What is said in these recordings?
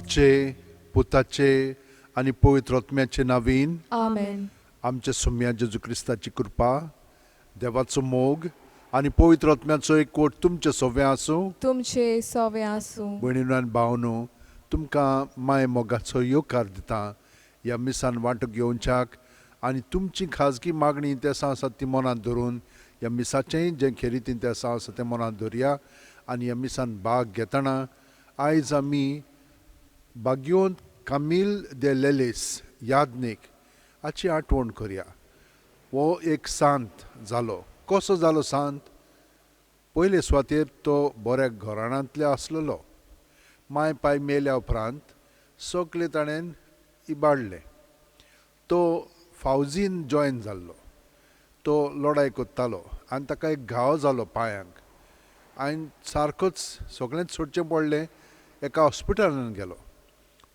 बापाचे, पुताचे आनी पवित्र आत्म्याचे नावीन. आमेन. आमच्या सोम्या जेजू क्रिस्ताची कृपा, देवाचो मोग आनी पवित्र आत्म्याचो एकवट तुमचे सव्वें आसूं. तुमचे सवे आसूं. भयणीनो आनी भावनो, तुमकां माय मोगाचो येवकार दिता ह्या मिसान वांटो घेवच्याक आनी तुमची खाजगी मागणी तेसां आसात ती मनांत धरून ह्या मिसाचेंय जें खेरीत तेसां आसा तें मनांत धरया आनी ह्या मिसान भाग घेतना आयज आमी भाग्यवंत कामील दे लेलीस यादनीक हाची आठवण करया. हो एक सांत जालो. कसो जालो सांत? पयले सुवातेर तो बऱ्या घराण्यांतलो आसलेलो. माय पाय मेल्या उपरांत सगळें ताणें इबाडलें. तो फावजीन जॉयन जाल्लो, तो लडाय करतालो आनी ताका एक घाव जालो पांयांक आनी सारकोच सगळेंच सोडचें पडलें. एका हॉस्पिटलान गेलो.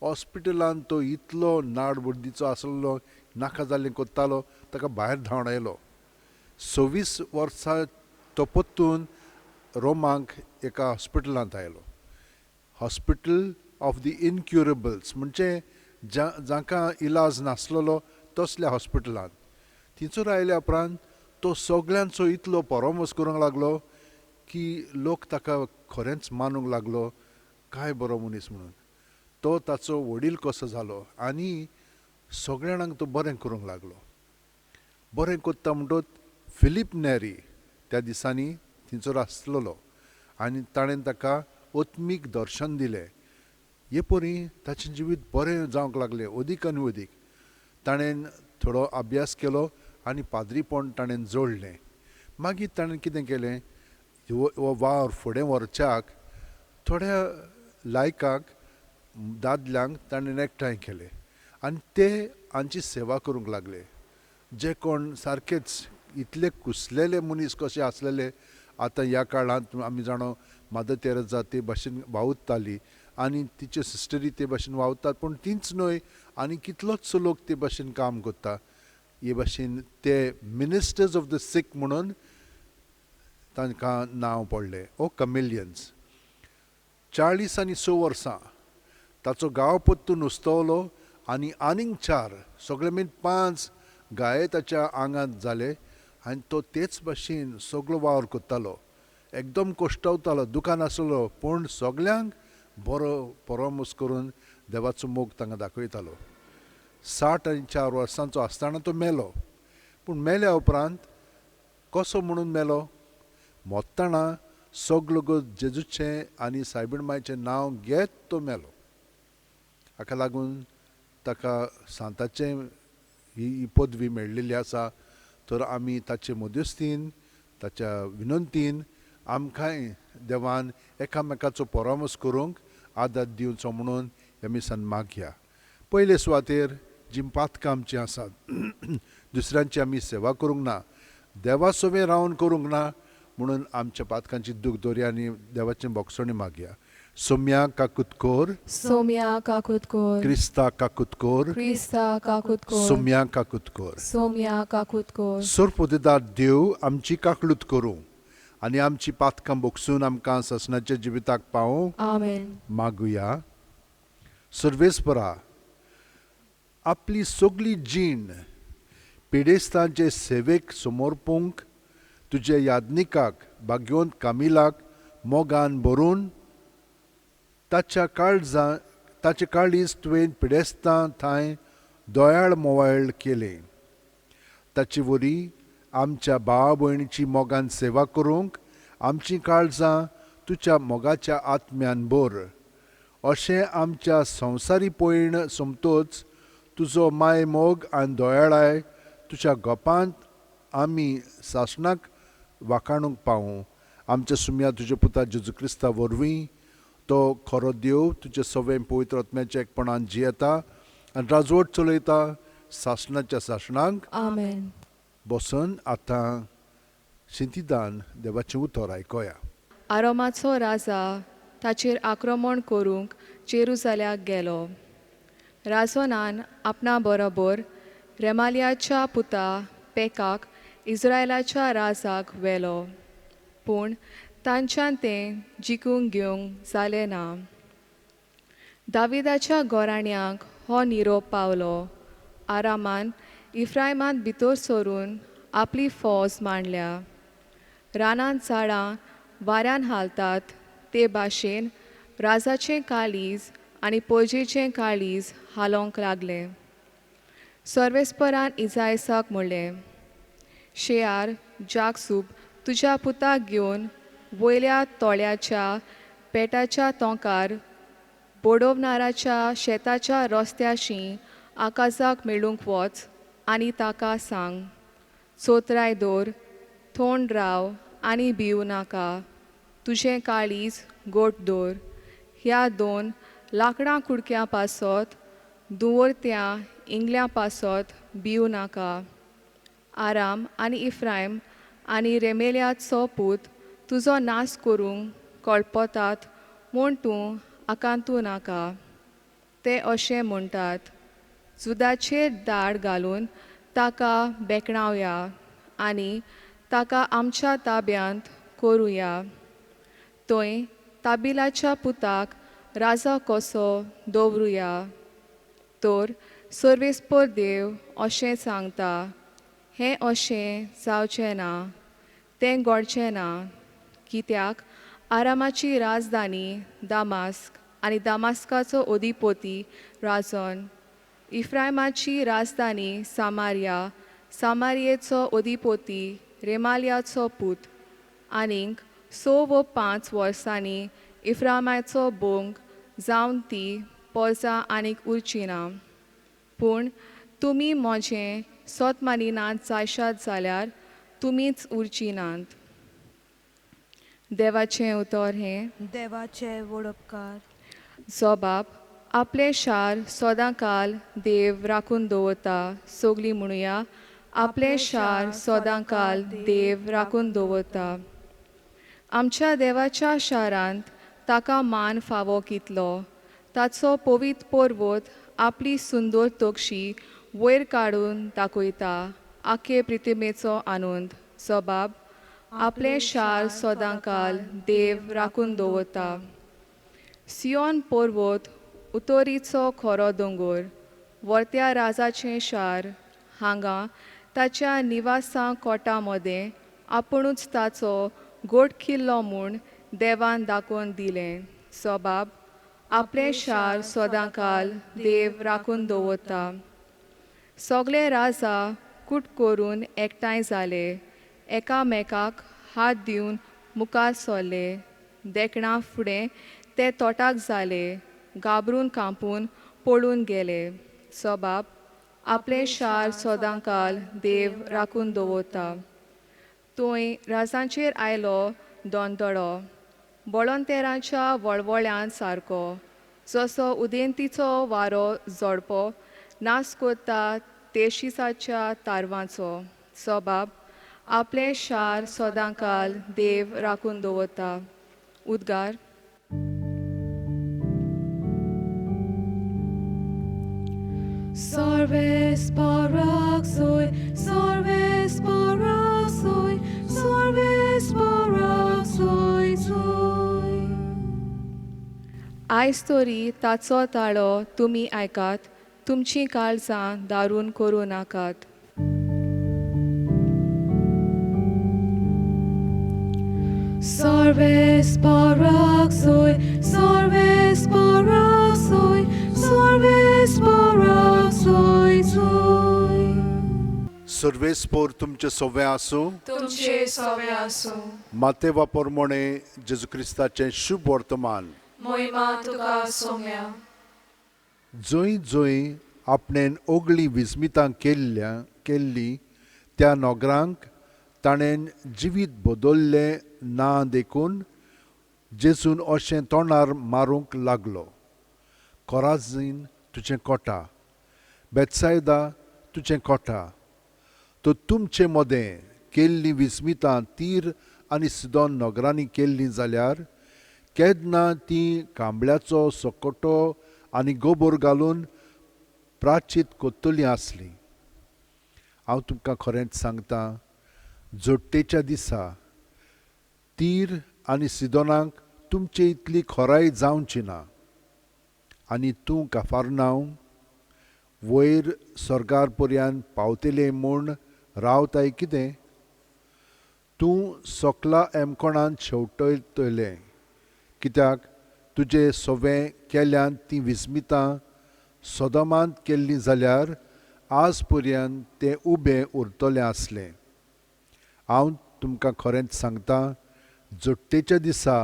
हॉस्पिटलान तो इतलो नाड बुद्दीचो आसलो, नाका जाल्लें करतालो, ताका भायर धांवडायलो. 26 वर्सां तो परतून रोमाक एका हॉस्पिटलांत आयलो, हॉस्पिटल ऑफ the इनक्युरेबल्स, म्हणजे जांकां इलाज नासलेलो तसल्या हॉस्पिटलांत. थंयसर आयल्या उपरांत तो सगल्यांचो इतलो परामर्श करूंक लागलो की लोक ताका खरेंच मानूंक लागलो काय बरो मनीस म्हणून. तो ताचो वडील कसो जालो आनी सगळ्या जाणांक तो बरें करूंक लागलो. बरें करता म्हणटच फिलीप नेरी त्या दिसांनी थंयसर आसलेलो आनी ताणें ताका आत्मीक दर्शन दिलें. हे परी ताचें जिवीत बरें जावंक लागलें अदीक आनी अदीक. ताणें थोडो अभ्यास केलो आनी पाद्रीपण ताणें जोडलें. मागीर ताणें कितें केलें, हो वावर फुडें व्हरच्याक थोड्या लायकाक दादल्यांक ताणें एकठांय केले आनी ते हांची सेवा करूंक लागले. जे कोण सारकेच इतले कुसलेले मनीस कशे आसलेले, आतां ह्या काळांत आमी जाणो मादर तेरेजा ते भाशेन वावुरताली आनी तिचे सिस्टरी ते भाशेन वावुरतात, पूण तींच न्हय आनी कितलोच लोक ते भाशेन काम करता. हे भाशेन ते मिनिस्टर्स ऑफ the सीक म्हणून तांकां नांव पडलें, ओ कमिलियन्स. 46 वर्सां ताचो गांव परतून उस्तवलो आनी आनीक 4, सगळे मेन 5 गाये ताच्या आंगांत जाले आनी तो तेच भाशेन सगळो वावर करतालो. एकदम कश्टवतालो, दुकान आसलो, पूण सगल्यांक बरो परामर्श करून देवाचो मोग तांकां दाखयतालो. 64 वर्सांचो आसतना तो मेलो. पूण मेल्या उपरांत कसो म्हणून मेलो? मोत्ताना सगलो जेजूचें आनी सायबीण मायचें नांव घेत तो मेलो. हाका लागून ताका सांताचें ही पदवी मेळिल्ली आसा. तर आमी ताचे मध्यस्थीन, ताच्या विनंतीन आमकांय देवान एकामेकाचो परामर्श करूंक आदार दिवचो म्हणून ह्या मिसान मागया. पयले सुवातेर जीं पातकां आमचीं आसात, दुसऱ्यांची आमी सेवा करूंक ना, देवा सवें रावन करूंक ना म्हणून आमच्या पातकांची दूख दवरया आनी देवाचें बोगसणी मागया. सोम्या काकुतकोर, सोम्या काकुतकोर, क्रिस्ता काकुतकोर, क्रिस्ता काकुतकोर, सोम्या काकुतकोर, सोम्या काकुतकोर. सोरपोतेदार देव आमची काकलूत करूं आनी आमची पातकां बोगसून आमकां ससनाच्या जिविताक पावूं. आमेन. मागुया. सर्वेस्परा, आपली सगली जीण पिडेस्तांचे सेवेक समर्पूंक तुजे यादनिकाक भाग्यवंत कामिलाक मोगान भरून ताच्या काळजा ताचे काळीज तुवें पिडेस्तां थंय दयाळ मोवाळ केलें. ताचे वरी आमच्या भाव भयणीची मोगान सेवा करूंक आमचीं काळजां तुज्या मोगाच्या आत्म्यान भर. अशें आमच्या संवसारी पयण सोमतोच तुजो माय मोग आनी दयाळाय तुज्या गोपांत आमी सासणाक वाखाणूंक पावूं. आमच्या सुम्या तुज्या पुता जेजू क्रिस्ता वरवीं, तो खरो देव तुजे सवें पवित्र आत्म्याच्या एकपणान जियेता आनी राजवट चलयता सासणाच्या सासणाक. आमेन. बसून आतां शिंतिदान देवाचें उतर आयकोया. आरोमाचो राजा ताचेर आक्रमण करूंक जेरुजाल्याक गेलो. राजोनान आपणा बरोबर रेमालियाच्या पुता पेकाक इस्रायलाच्या राजाक व्हेलो, पूण तांच्यान तें जिखून घेवंक जालें ना. दाविदाच्या घराण्याक हो निरोप पावलो, आरामान इफ्रायमांत भितर सरून आपली फौज मांडल्या. रानांत झाडां वाऱ्यान हालतात ते भाशेन राजाचें काळीज आनी परजेचें काळीज हालोवंक लागलें. सर्वेस्परान इजायसाक म्हणलें, शेयार जाकसूब तुज्या पुताक घेवन वयल्या तोळ्याच्या पेटाच्या तोंकार बोडोवनाराच्या शेताच्या रस्त्याशी आकाजाक मेळूंक वच आनी ताका सांग, चोत्राय दवर, थोंड राव आनी भिवू नाका, तुजें काळीज गोट दवर. ह्या दोन लांकडां कुडक्यां पासत, दुवरत्या इंगल्यां पासत भिवू नाका. आराम आनी इफ्रायम आनी रेमेल्याचो पूत तुजो नाश करूंक कळपतात म्हूण तूं आकांतू नाका. ते अशें म्हणटात, जुदाचेर दाड घालून ताका बेकणावया आनी ताका आमच्या ताब्यांत करुया. थंय ताबिलाच्या पुताक राजा कसो दवरुया. तर सर्वेस्पर देव अशें सांगता, हें अशें जावचें ना, तें घडचें ना, कित्याक आरामाची राजधानी दामास्क आनी दामास्काचो अधिपती राजन, इफ्रायमाची राजधानी सामारिया, सामारियेचो अधिपती रेमालियाचो पूत. आनीक स वो 5 वर्सांनी इफ्रायमाचो भंग जावन ती परजा आनीक उरची ना. पूण तुमी म्हजें सत मानिनात जायशात जाल्यार तुमीच उरची नात. देवाचें उतर हें. देवाचे वडपकार. जोबाब आपलें शार सदांकाल देव राखून दवरता. सगळीं म्हणुया, आपलें शार सदांकाल देव राखून दवरता. आमच्या देवाच्या शारांत ताका मान फावो कितलो. ताचो पवित्र पर्वत आपली सुंदर तोक्षी वयर काडून दाखयता आखे प्रितिमेचो आनंद. जबाब आपलें शार सदांकाल देव राखून दवरता. सियोन पर्वत उतोरीचो खरो दोंगर, वर्त्या राजाचें शार, हांगा ताच्या निवासा कोटा मदें आपुणूच ताचो गोट किल्लो म्हूण देवान दाखोवन दिलें. जबाब आपलें शार सदांकाल देव राखून दवरता. सगळे राजा कूट करून एकठांय जाले, एकामेकाक हात दिवन मुखार सरले. देखणा फुडें ते तोटाक जाले, घाबरून कांपून पळून गेले. जबाब आपलें शार सदांकाल देव राखून दवरता. थंय राजांचेर आयलो दोनदोडो, बळंतेरांच्या वळवळ्यान सारको, जसो उदेंतीचो वारो झडपो नाश करता तेशिसाच्या तारवांचो. जबाब आपलें शार सदांकाल देव राखून दवरता. उद्गार. Sarves paraxoi, sarves paraxoi, sarves paraxoi, soi. आयज तरी ताचो ताळो तुमी आयकात, तुमचीं काळजां दारून करूं नाकात. Sarves paraxoi, sarves paraxoi, sarves paraxoi, soi. सर्वेस्पोर तुमचे सोवे आसूं. तुमचे सोवे आसूं. मातेवा पोरमोणे जेजू क्रिस्ताचें शुभ वर्तमान. मोहिमा तुका सोम्या. जंय जंय आपणेन ओगळीं विस्मितां केल्लीं त्या नगरांक ताणें जिवीत बदल्लें ना देखून जेजून अशें तोंडार मारूंक लागलो, कोराजीन तुजें कोटा, बेत्सायदा तुजें कोटा, तर तुमचे मदें केल्लीं विस्मितां तीर आनी सिदोन नगरांनी केल्लीं जाल्यार केन्ना तीं कांबळ्याचो सोकोटो आनी गोबोर घालून प्राचीत कोत्तलीं आसलीं. हांव तुमकां खरेंच सांगता, जोडटेच्या दिसा तीर आनी सिदोनाक तुमचे इतली खोराय जावची ना. आनी तूं काफारनांव वयर सर्गार पर्यान पावतलें म्हूण रावताय कितें? तूं सकला एमकोणान शेवटयतलें, कित्याक तुजे सवें केल्यान तीं विस्मितां सदमांत केल्लीं जाल्यार आज पर्यंत तें उबें उरतलें आसलें. हांव तुमकां खरेंच सांगता, जोडटेच्या दिसा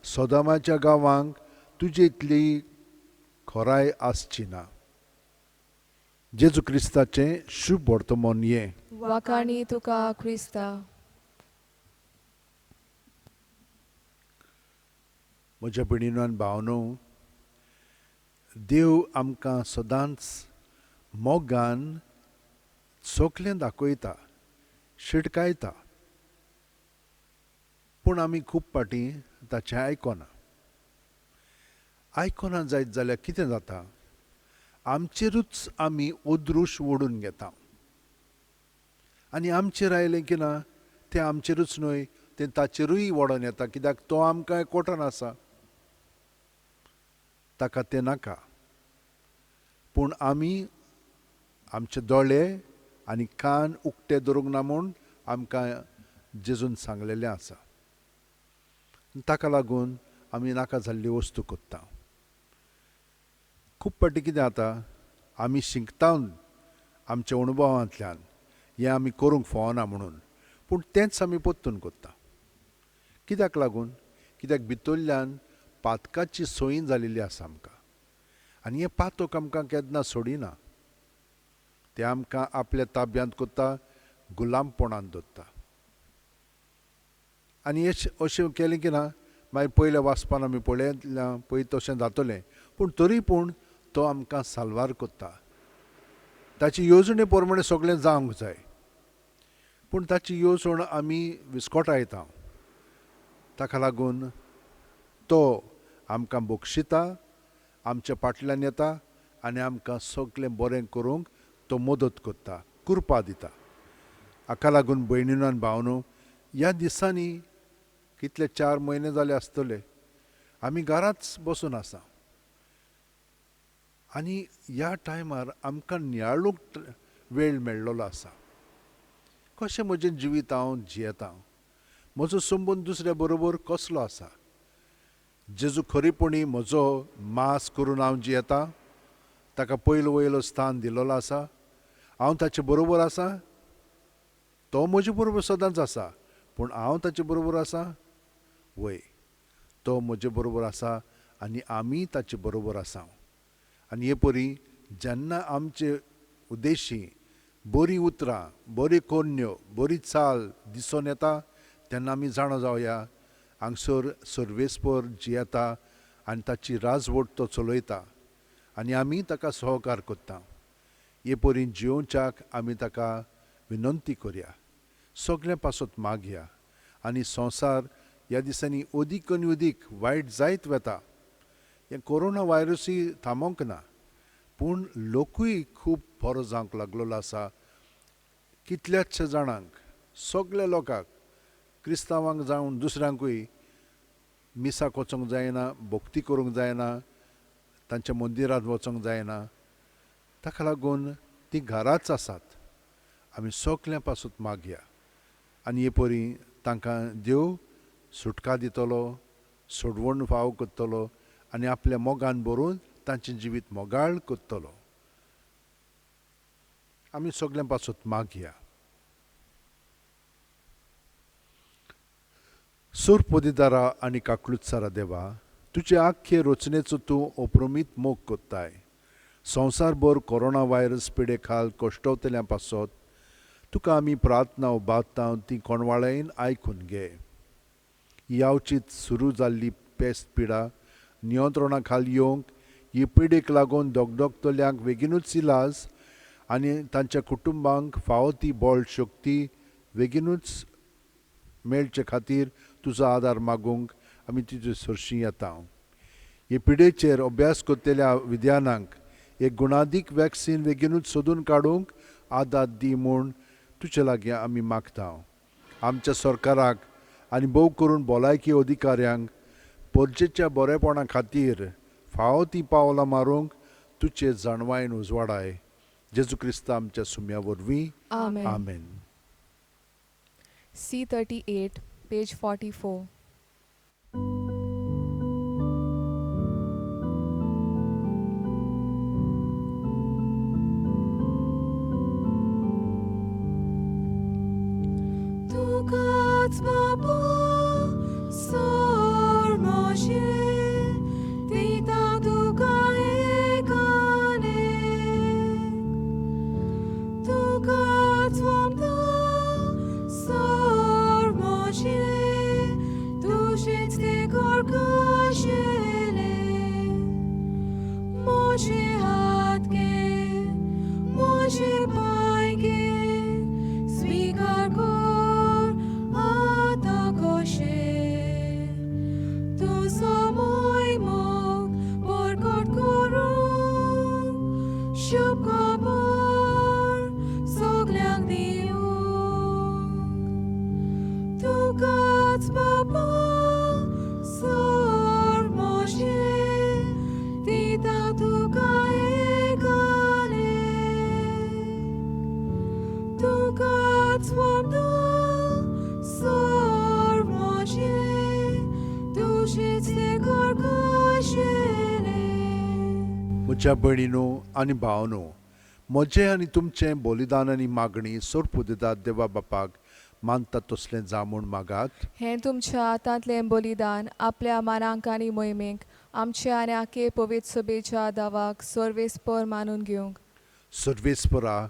सदमाच्या गांवांक तुजे इतली खोराय आसची ना. जेजू क्रिस्ताचें शुभ वर्तमान हें. वाखाणी तुका क्रिस्ता. म्हज्या भयणीनो आनी भावनो, देव आमकां सदांच मोगान सगलें दाखयता, शिटकायता, पूण आमी खूब फावटी ताचें आयकना. आयकना जायत जाल्यार कितें जाता, आमचेरूच आमी अदृश ओडून घेता आनी आमचेर आयलें की ना तें आमचेरूच न्हय, तें ताचेरूय ओडून येता, कित्याक तो आमकां एकवटान आसा, ताका तें नाका. पूण आमी आमचे दोळे आनी कान उक्ते दवरूंक ना म्हूण आमकां जेजून सांगलेलें आसा. ताका लागून आमी नाका जाल्ली वस्तू करता. खूब फावटी कितें जाता, आमी शिकता आमच्या अणभवांतल्यान हें आमी करूंक फावना म्हणून, पूण तेंच आमी परतून करता. कित्याक लागून? कित्याक भितरल्यान पातकाची सोयी जाल्ली आसा आमकां आनी हें पातक आमकां केन्ना सोडिना, तें आमकां आपल्या ताब्यांत करता, गुलामपणान दवरता. आनी अशें केलें की ना मागीर पयल्या वाचपान आमी पळयतल्या पळय तशें जातलें, पूण तरी पूण तो आमकां साल्वार करता. ताची येवजणे प्रमाणे सगळें जावंक जाय, पूण ताची येवजण आमी विस्कटायता. ताका लागून तो आमकां बक्षिता, आमच्या फाटल्यान येता आनी आमकां सगळें बरें करूंक तो मदत करता, कृपा दिता. हाका लागून भयणीनो आनी भावनो, ह्या दिसांनी कितले 4 म्हयने जाले आसतले आमी घराच बसून आसा आनी ह्या टायमार आमकां नियाळूंक वेळ मेळ्ळलो आसा. कशें म्हजें जिवीत हांव जियेता, म्हजो संबंद दुसऱ्या बरोबर कसलो आसा, जेजू खरेपणी म्हजो मास करून हांव जियेता, ताका पयलो वयलो स्थान दिल्लो आसा, हांव ताचे बरोबर आसा, तो म्हजे बरोबर सदांच आसा, पूण हांव ताचे बरोबर आसा? वय, तो म्हजे बरोबर आसा आनी आमी ताचे बरोबर आसा. आनी हे परी जेन्ना आमचे उद्देशी बरीं उतरां, बरी कोन्न्यो, बरी चाल दिसून येता तेन्ना आमी जाणा जावया हांगसर सर्वेस्पर जियेता आनी ताची राजवट तो चलयता आनी आमी ताका सहकार करता. हे परी जियोवच्याक आमी ताका विनंती करया, सगळें पासत मागया. आनी संवसार ह्या दिसांनी अदीक आनी अदीक वायट जायत वता. हें कोरोना व्हायरसूय थांबोवंक ना, पूण लोकूय खूब बरो जावंक लागलेलो आसा. कितल्याचशा जाणांक, सगल्या लोकांक, क्रिस्तांवांक जावन दुसऱ्यांकूय मिसाक वचोंक जायना, भक्ती करूंक जायना, तांच्या मंदिरांत वचोंक जायना. ताका लागून तीं घराच आसात. आमी सगल्यां पासून मागया आनी हे परी तांकां देव सुटका दितलो, सोडवण फावो करतलो आनी आपल्या मोगान भरून तांचें जिवीत मोगाळ करतलो. आमी सगल्यां पासून मागया. सोरपोदिदारा आनी काकलुत्सारा देवा, तुजे आख्खे रचनेचो तूं अप्रमीत मोग कोत्ताय. संवसारभर कोरोना व्हायरस पिडे खाल कश्टवतल्या पासत तुका आमी प्रार्थना उबारता, ती कोणवाळेन आयकून घे. ही आवचीत सुरू जाल्ली पेस्त पिडा नियंत्रणा खाल येवंक, ही पिडेक लागून दगदगतल्यांक बेगीनूच इलाज आनी तांच्या कुटुंबांक फावो ती बळ शक्ती बेगीनूच मेळचे खातीर तुजो आदार मागूंक आमी तुजे सरशी येता. हे पिडेचेर अभ्यास करतल्या विद्यानांक एक गुणादीक वॅक्सीन बेगीनूच सोदून काडूंक आदार दी म्हूण तुजे लागीं आमी मागता. आमच्या सरकाराक आनी भोव करून भलायकी अधिकाऱ्यांक परजेच्या बरेपणा खातीर फावो तीं पावलां मारूंक तुजे जाणवायेन उजवाडाय. जेजू क्रिस्ता आमच्या सुम्या वरवीं. आमेन. आमेन. C38, page 44. तुकाच बापा सोर मोशे दिता तुका एक आनी तुकाच वमता सोर मोशे तुजेच ते करकशेले मोजे हात घे मोजे पांय घे स्वीकार कर आतां कशें तुजो मोय मोग बरकत करूंक शुभ खबर सगल्यांक दिवंक तुकाच बापा सोर मोशे दिता तुका एक आनी तुकाच वमता सोर मोशे तुजेच ते करकशेले. म्हज्या भयणीनो आनी भावनो, म्हजें आनी तुमचें बलिदान आनी मागणी सोरपू दितात देवा बापाक मानता तसलें जावं म्हूण मागात. हें तुमच्या हातांतलें बलिदान आपल्या मानांक आनी मोहिमेक आमच्या आनी आखे पवित्र सभेच्या दावाक सर्वेस्पर मानून घेवंक. सर्वेस्परा,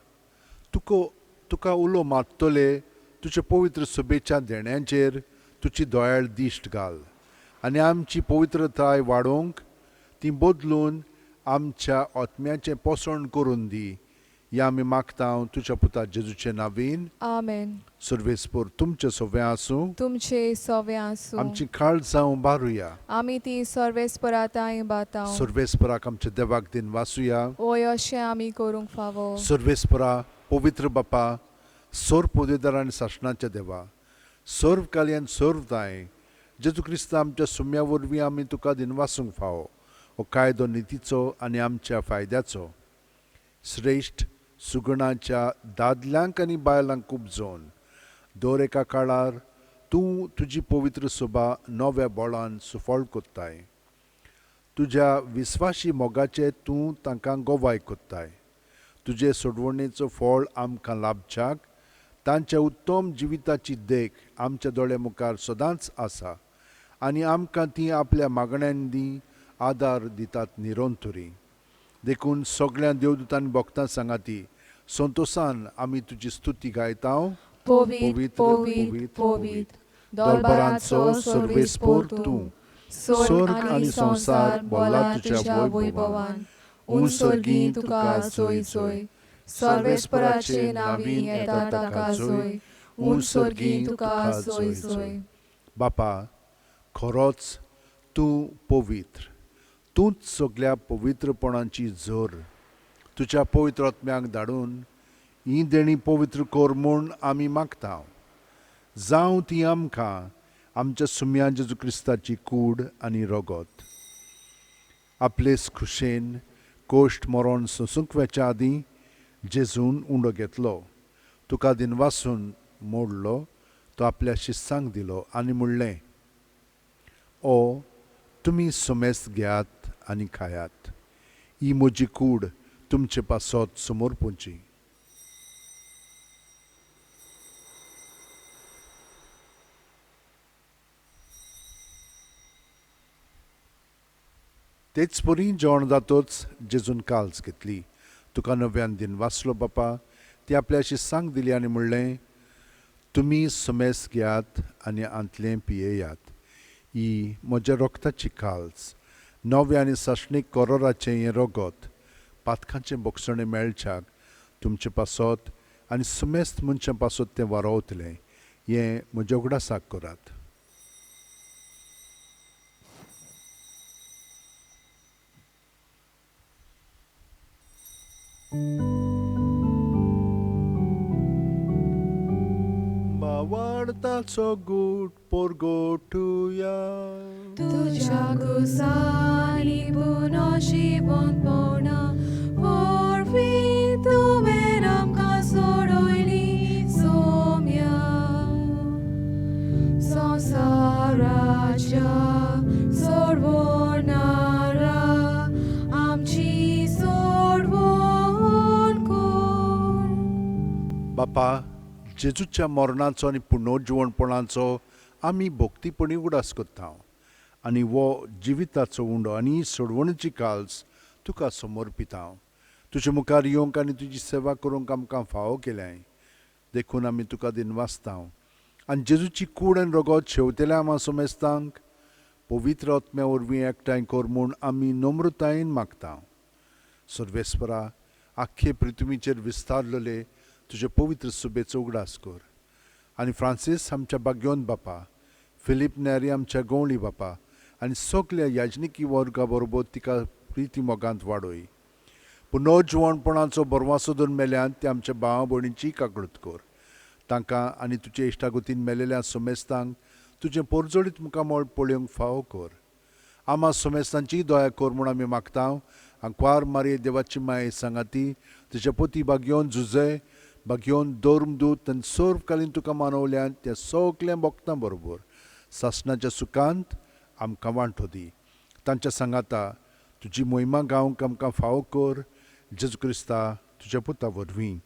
तुका उलो मारतले तुजे पवित्र सभेच्या देण्यांचेर तुजी दयाळ दिश्ट घाल आनी आमची पवित्रताय वाडोवंक ती बदलून आमच्या आत्म्याचें पोसण करून दी. या आमी मागता तुज्या पुता जेजूचे नावीन. आमेन. सर्वेस्पर तुमचें सगळें आसूं. तुमचे सवे आसूं. आमची काळजां उबारुया. आमी ती सर्वेस्परा तांय बाताव. सर्वेस्पराक आमच्या देवाक दिन वासुया. ओय, अशें आमी करूंक फावो. सर्वेस्परा, पवित्र बापा, सर्व पदवेदार आनी सासणाच्या देवा, सर्व कालयान सर्व दाय जेजू क्रिस्ता आमच्या सुम्या वरवीं आमी तुका दिनवासूंक फावो. हो कायदो नितीचो आनी आमच्या फायद्याचो. श्रेश्ठ सुगुणाच्या दादल्यांक आनी बायलांक उपजोवन दर एका काळार तूं तुजी पवित्र सभा नव्या बळान सुफळ कोत्ताय. तुज्या विस्वाशी मोगाचे तूं तांकां गवाय कोत्ताय. तुजे सोडवणेचो फळ आमकां लाभच्याक तांच्या उत्तम जिविताची देख आमच्या दोळे मुखार सदांच आसा आनी आमकां ती आपल्या मागण्यांनी आदार दितात निरंतरी. देखून सगळ्या देवदूतांनी भक्तां सांगाती संतोसान आमी तुजी स्तुती गायता. पवित्र, पवित्र, पवित्र, दरबाराचो सर्वेस्पर तूं, स्वर्ग आनी संवसार भरला तुज्या वैभवान. उं सर्गीं तुका जोय जोय. सर्वेस्पराचे नावीन येता ताका जोय. उं सर्गीं तुका जोय जोय. बापा, खरोच तूं पवित्र, तूंच सगल्या पवित्रपणाची जोर. तुज्या पवित्र आत्म्याक धाडून ही देणी पवित्र कर म्हूण आमी मागता. जावं ती आमकां आमच्या सुम्या जेजू क्रिस्ताची कूड आनी रगत. आपले खुशेन कोश्ट मरण सोंसूंक वेच्या आदीं जेजून उंडो घेतलो, तुका दिनवासून मोडलो, तो आपल्या शिस्सांक दिलो आनी म्हणलें, ओ तुमी समेस्त घेयात आनी खायात, ही म्हजी कूड तुमचे पासत समर्पूची. तेच परी जेवण जातोच जेजून काल्स घेतली, तुका नव्यान दिन वाचलो बापा, ती आपल्या शिस्सांक दिली आनी म्हणलें, तुमी समेस्त घेयात आनी आंतलें पियेयात, ही म्हज्या रोगताची काल्स, नव्या आनी सासणीक कोरोराचें हें रगत पातकांचें बोगसणें मेळच्याक तुमचे पासत आनी सुमेस्त मनशां पासत तें वारोवतलें, हें म्हज्या उगडासाक करात. भावार्थाचो गूट परगटुया. तुज्या कुसांनी पुनो जिवंतपणा वरवीं तुवें आमकां सोडयली सोम्या. संवसाराच्या सोडवणारा आमची सोडवण कर. बापा, जेजूच्या मरणाचो आनी पुनर्जिवणपणाचो आमी भक्तीपणी उगडास करता आनी हो जिविताचो उंडो आनी सोडवणेची काल्स तुका समर्पिता. तुजे मुखार येवंक आनी तुजी सेवा करूंक आमकां फावो केल्याय, देखून आमी तुका दिनवासता. आनी जेजूची कूड आनी रगत शेवतेल्या आमा समेस्तांक पवित्र आत्म्या वरवीं एकठांय कर म्हूण आमी नम्रतायेन मागता. सर्वेस्परा, आख्खे पृथ्वीचेर विस्तारलेले तुजे पवित्र सुबेचो उगडास कर आनी फ्रांसीस आमच्या बाग्योन बापा, फिलीप नेरी आमच्या गवळी बापा आनी सगल्या याजनिकी वर्गा बरोबर तिका प्रिती मोगांत वाडय. पुनर्जिवणपणाचो बरवासो धरून मेल्यान ते आमच्या भावा भयणीची काकळूत कर. तांकां आनी तुजे इश्टागतीन मेलेल्या समेस्तांक तुजें पोरजोळीत मुखामळ पळोवंक फावो कर. आमा समेस्तांची दया कर म्हूण आमी मागता. आंकवार मारये देवाची माये सांगाती तुज्या पोती बागयोन झुजय बागयोन धर्मदूत आनी सर्वकालीन तुका मानवल्यान त्या सगल्या भक्तां बरोबर सासणाच्या सुखांत आमकां वांटो दी. तांच्या सांगाता तुजी मोहिमा गावंक आमकां फावो कर. जेजू क्रिस्ता तुज्या पुता वरवीं,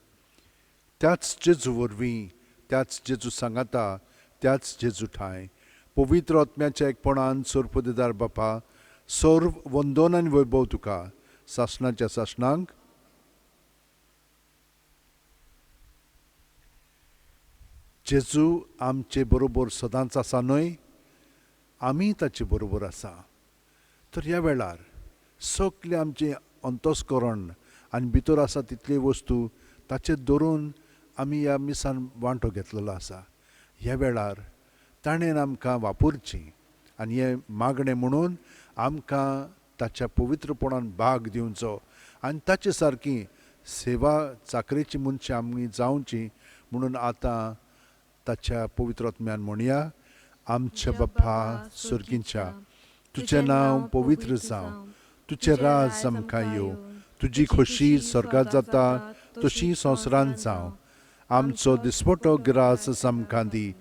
त्याच जेजू वरवीं, त्याच जेजू सांगाता, त्याच जेजू ठांय पवित्र आत्म्याच्या एकपणान सर्वपदेदार बापा, सर्व वंदन आनी वैभव तुका सासणाच्या सासणांक. जेजू आमचे बरोबर सदांच आसा न्हय, आमी ताचे बरोबर आसा. तर ह्या वेळार सगळें आमचें अंतस्करण आनी भितर आसा तितल्यो वस्तू ताचेर धरून आमी ह्या मिसान वांटो घेतलेलो आसा. ह्या वेळार ताणें आमकां वापरची आनी हें मागणें म्हणून आमकां ताच्या पवित्रपणान भाग दिवचो आनी ताचे सारकी सेवा चाकरेची मनशां आमी जावची म्हणून आतां ताच्या पवित्र आत्म्यान म्हणया. आमच्या बापा सर्गींच्या, तुजें नांव पवित्र जावं, तुजें राज आमकां येवं, तुजी खोशी स्वर्गांत जाता तशी संवसारांत जावं. आमचो दिसपटो ग्रास आमकां दी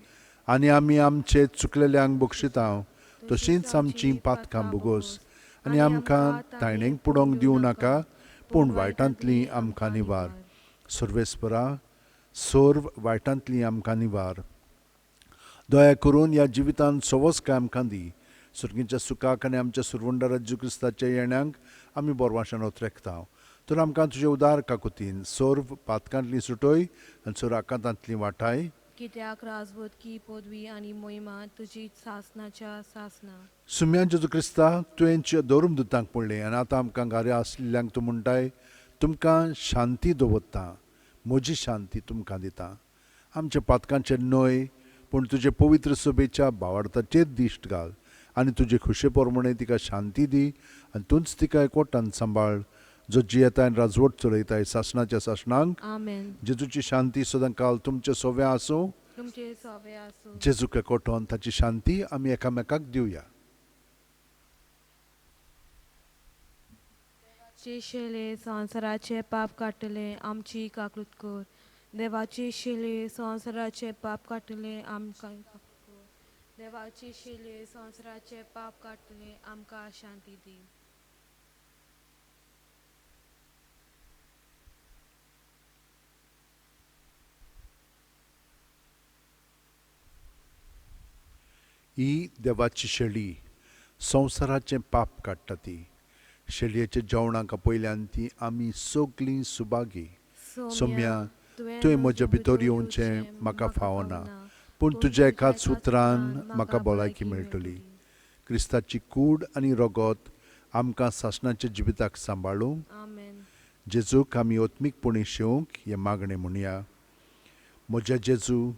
आनी आमी आमचे चुकलेल्यांक बक्षिता तशींच आमचीं पातकां भोगोस आनी आमकां तायणेक पुडोवंक दिवं नाका, पूण वायटांतली आमकां निवार. सर्वेस्परा, सर्व वायटांतली आमकां निवार. दया करून ह्या जिवितांत सवस काय आमकां दी. सर्गीच्या सुखाक आनी आमच्या सुरवंडारा जेजू क्रिस्ताच्या येण्यांक आमी बोरवाशान ओतरेकता. तर आमकां तुजे उदार काकुतीन सर्व पातकांतली सुटय आनी सर्व आकांतांतली वाटाय. कित्याक राजवटकी पदवी आनी मोहिमा तुजी सासणाच्या सासणा. सुम्या जेजू क्रिस्ता, तुवें धर्म दुतांक पडलें आनी आतां आमकां घाऱ्या आसलेल्यांक तूं म्हणटाय, तुमकां शांती दवरता, म्हजी शांती तुमकां दिता. आमच्या पातकांचेर न्हय पूण तुजे पवित्र सभेच्या भावार्थाचेर दिश्ट घाल आनी तुजे खुशे प्रमाणे तिका शांती दी आनी तूंच तिका एकवटान सांबाळ, जो जियेताय आनी राजवट चलयताय सासणाच्या सासणांक. आमेन. जेजूची शांती सदां काल तुमचे सोव्या आसूं. तुमचे सोवे आसूं. जेजूक एकवटोन ताची शांती आमी एकामेकाक दिवया. देवाचे शिले संवसाराचे पाप काडटले आमची काकूत कर. देवाचे शिले संवसाराचे पाप काडटले आमकां काकूत कर. देवाचे शिले संवसाराचे पाप काडटले आमकां शांती दी. ही देवाची शेळी संवसाराचें पाप काडटा. ती शेळयेच्या जेवणाक पयल्यान ती आमी सगलीं सुभागी. सोम्या, तुवें म्हज्या भितर येवचें म्हाका फावना, पूण तुज्या एकाच उतरान म्हाका भलायकी मेळटली. क्रिस्ताची कूड आनी रगत आमकां सासणाच्या जिविताक सांबाळूंक, जेजूक आमी आत्मीकपणी शेवंक हें मागणें म्हणया. म्हज्या जेजू,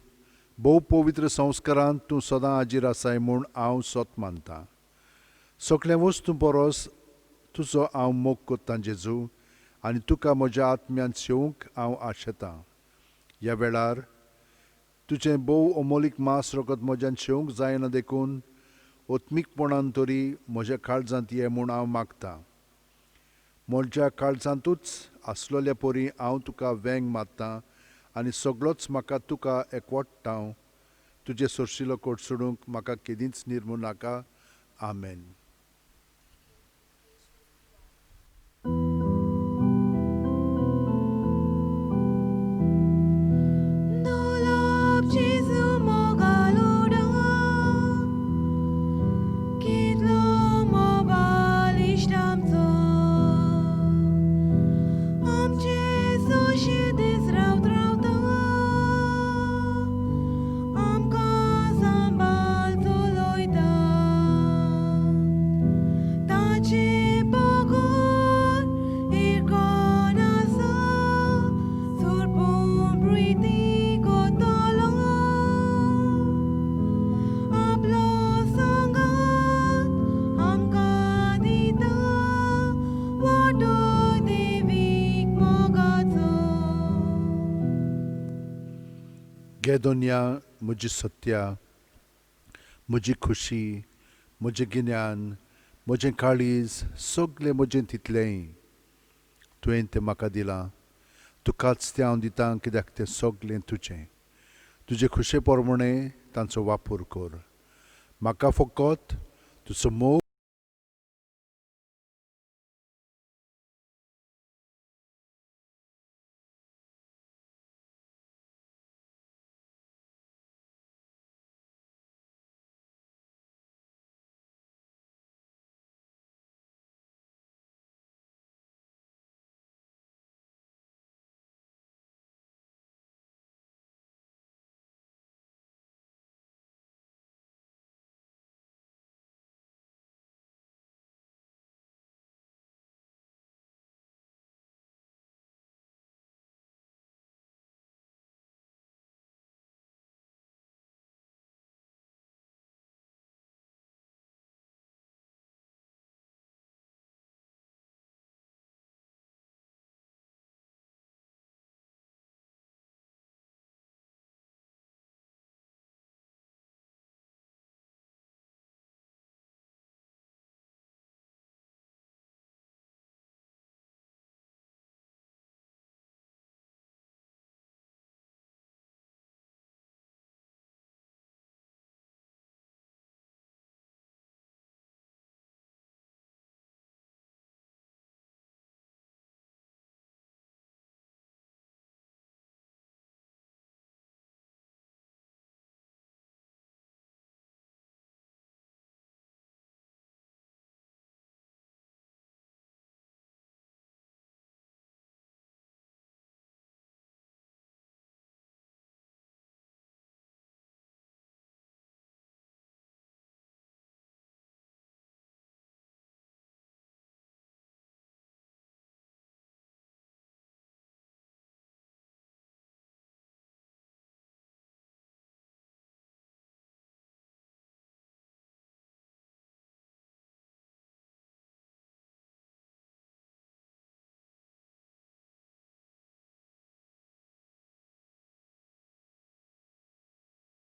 भोव पवित्र संस्कारांत तूं सदां हाजीर आसाय म्हूण हांव सत मानतां. सगळ्या वस्तूं परस तुजो हांव मोग कोत्तां जेजू, आनी तुका म्हज्या आत्म्यांत शेवंक हांव आशेतां. ह्या वेळार तुजें भोव अमोलीक मास रगत म्हज्यान शेवंक जायना देखून ओत्मीकपणान तरी म्हज्या काळजांत ये म्हूण हांव मागतां. म्हज्या काळजांतूच आसलोल्या परी हांव तुका वेंग मारतां आनी सगळोच म्हाका तुका एकवटता. तुजे सोरशिलो कोट सोडूंक म्हाका केदींच निर्मू नाका. आमेन. दोलाब जेजू मोगालोडा, कितलो मोबाल इश्ट आमचो, आमचे सोशे दीस रावत रावता, आमकां सांबाळ चलयता. ताचे बगर इरकोन आसा, सोरपून प्रिती कोतलो, आपलो सांगात आमकां दिता, वाटो देवीक मोगाचो. घे दोनया म्हजी सत्या, म्हजी खुशी, म्हजें गिन्यान, म्हजें काळीज, सगलें म्हजें तितलेंय तुवें तें म्हाका दिलां. तुकाच तें हांव दितां कित्याक तें सगलें तुजें. तुजे खुशे प्रमाणें तांचो वापर कर. म्हाका फकत तुजो मोग